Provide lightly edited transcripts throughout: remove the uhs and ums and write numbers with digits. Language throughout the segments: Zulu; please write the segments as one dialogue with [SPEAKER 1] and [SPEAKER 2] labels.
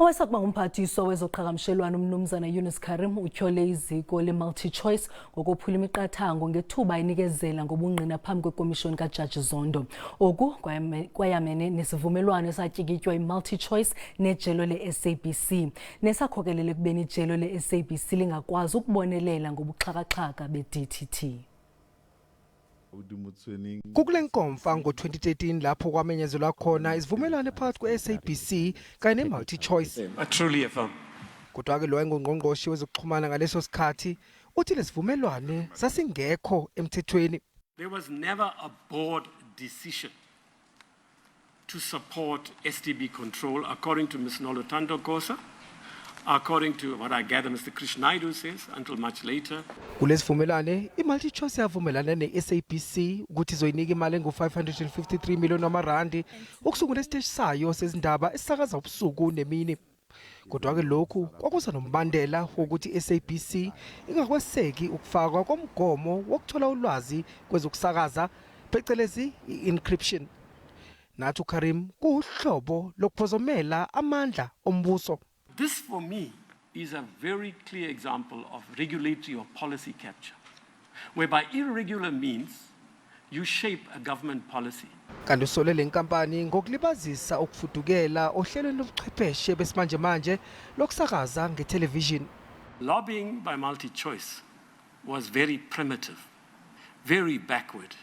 [SPEAKER 1] Owayesakuba ngumphathiswa wezoqhagamshelwano uMnumzana Yunus Carrim utyhole iziko le-MultiChoice ngokophula imiqathango ngethuba inikezela ngobungqina phambi kwekomishoni kaJaji Zondo. Oku kwayamene nesivumelwano esatyikitywa i-MultiChoice nejelo le-SABC nesakhokelela ekubeni ijelo le-SABC lingakwazi ukubonelela ngobuxhakaxhaka be-DTT.
[SPEAKER 2] Kukule nkomfa ngo-2013 lapho kwamenyezelwa khona isivumelwano phakathi kwe-SABC kanye ne-MultiChoice.
[SPEAKER 3] I truly affirm.
[SPEAKER 2] Kodwa-ke lo wayengungqongqoshe wezokuxhumana ngaleso sikhathi uthi lesivumelwane sasingekho emthethweni.
[SPEAKER 3] There was never a board decision to support STB control, according to Ms. Noluthando Gosa, according to what I gather Mr. Krish Naidu says, until much later.
[SPEAKER 2] Kulesivumelwane i-MultiChoice yavumelana ne-SABC ukuthi izoyinika imali engu-553 million wamarandi ukusungula isiteshi sayo sezindaba esisakaza ubusuku nemini. Kodwa-ke lokhu kwakuza nombandela wokuthi i-SABC ingakweseki ukufakwa komgomo wokuthola ulwazi kwezokusakaza, phecelezi i-encryption. Nathi uCarrim kuwuhlobo lokuphozomela amandla ombuso.
[SPEAKER 3] This, for me, is a very clear example of regulatory or policy capture, whereby irregular means you shape a government policy.
[SPEAKER 2] Kanti usole le nkampani ngokulibazisa ukufudukela ohlelweni lobuchwepheshe besimanjemanje lokusakaza ngethelevishini.
[SPEAKER 3] Lobbying by MultiChoice was very primitive, very backward.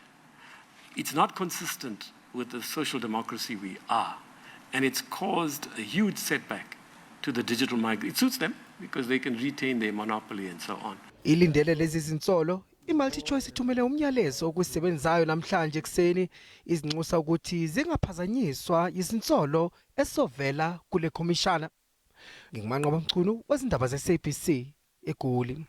[SPEAKER 3] It's not consistent with the social democracy we are, and it's caused a huge setback to the digital migration. It suits them because they can retain their monopoly and so on.
[SPEAKER 2] Ilindele lezi zinsolo, iMultiChoice ithumele umyalezo okusebenzayo namhlanje ekuseni izinxusa ukuthi zingaphazanyiswa izinsolo esovela kule khomishana. NginguManqoba Mchunu wezindaba ze-SABC eGoli.